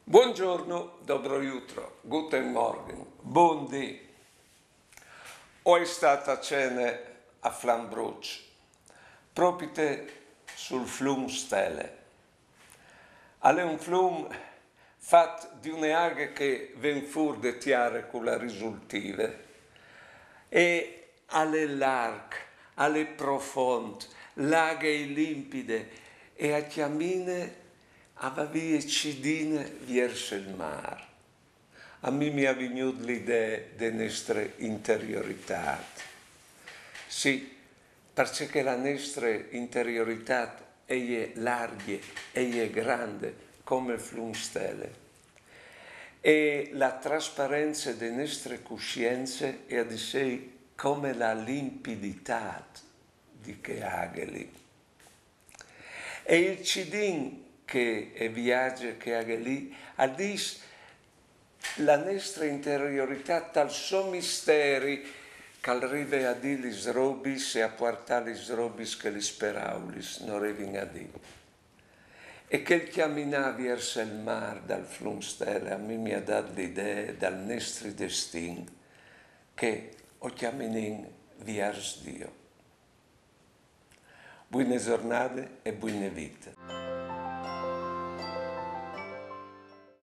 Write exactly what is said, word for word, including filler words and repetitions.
Buongiorno, dobro jutro, guten Morgen, bundì. O è stata cene a Flambrutsch, propite sul flum Stele. Al è un flum fat di une aghe che ven fur de tiare cu la risultive e al è larc, al è profond, l'aghe è limpide e a cjamine, a va vie cidine viers il mar. A mi mi è vignût l'idee de nestre interioritât. Sì, parcè che la nestre interioritât e je largje, e je grande, come il flum Stele. E la trasparence de nestre cussience e à di sei come la limpiditât di chê aghe li. E il cidin che e viaze chê aghe li, al dîs la nestre interioritât tal so misteri, che al rive a dî lis robis e a puartâ lis robis che lis peraulis no rivin a dî. E chel cjaminâ viers il mar dal flum Stele a mi mi à dât l'idee dal nestri destin, che o cjaminìn viers Diu. Buine zornade e buine vite.